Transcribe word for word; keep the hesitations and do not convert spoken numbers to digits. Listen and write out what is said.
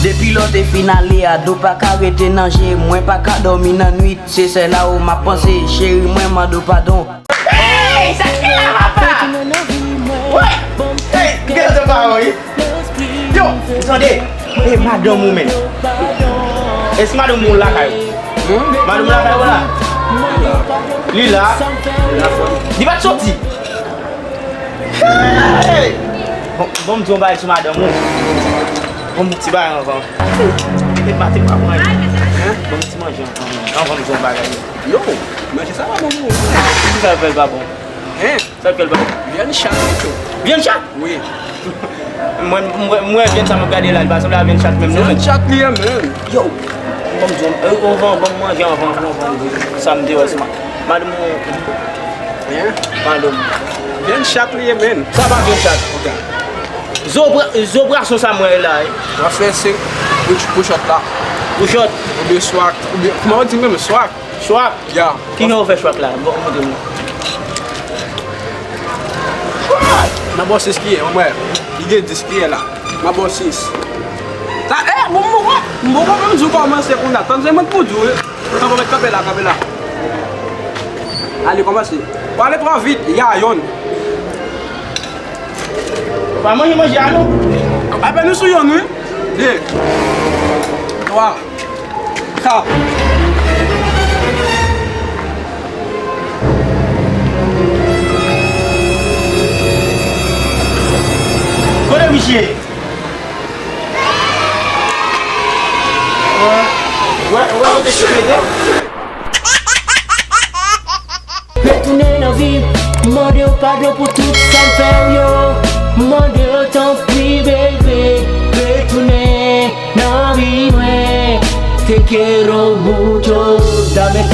Depi lè w te fin ale a, dlo pa ka rete nan je, mwen pa ka dòmi nan nwit, se sèl a ou m ap panse, cheri mwen mande w padon. Hey, sa k gen la, papa? Woy! Hey, gen lòt pawòl, wi. Yo, tande, e madanm ou menm? Èske madanm ou lakay ou? Madanm ou lakay ou la? Li la? Li pa t soti? Hey! Bon, bon, m di yon bagay sou madanm ou. Bon, ti bagay anvan. E pa te pa pran. Bon, ti manje anvan. Anvan m di yon bagay. Yo, manje sa pa bon pou ou. Ki sa l fè l pa bon? Hein? Sa l fè l pa bon? Vyann chat, wi, cho. Vyann chat? Wi. Mwen, mwen, mwen, vyann sa m ap gade la, li pa sanble a vyann chat menm, non. Vyann chat li ye menm. Yo, bon, m di w, e, anvan, bon, m manje anvan, anvan, anvan, m di sa m te wè sou ma-, madanm ou. Hein? Madanm. Vyann chat li ye menm. Sa pa vyann chat. Ok. Zo bra-, zo brason sa mwen la, wi. W ap fè se pou, pou chòt la. Pou chòt? Oubyen swak, oubyen, kòman w di menm, swak? Chwak? Ya. Ki jan ou fè chwak la? Bon, montre mwen. Chwak! Nan bò sis ki ye, mwen. Li gen dis ki ye la. Nan bò sis. Ta, eh, bon, m poko, m poko menm di w kòmanse kounye a. Tann se mwen k pou di w, wi. Kanpe, kanpe la, kanpe la. Ale, kòmanse. Pale twò vit, ya yonn. Pa manje manje a, non. Apèn nou sou yonn, wi. De. Twa. Ka. Kote misye? Wè, wè, wè, kote misye mete? Retounen nan vi m, mande w padon pou tout sa m fè w yo. Mande w tanpri, bebe, retounen nan vi mwen. Te quiero mucho, dame tu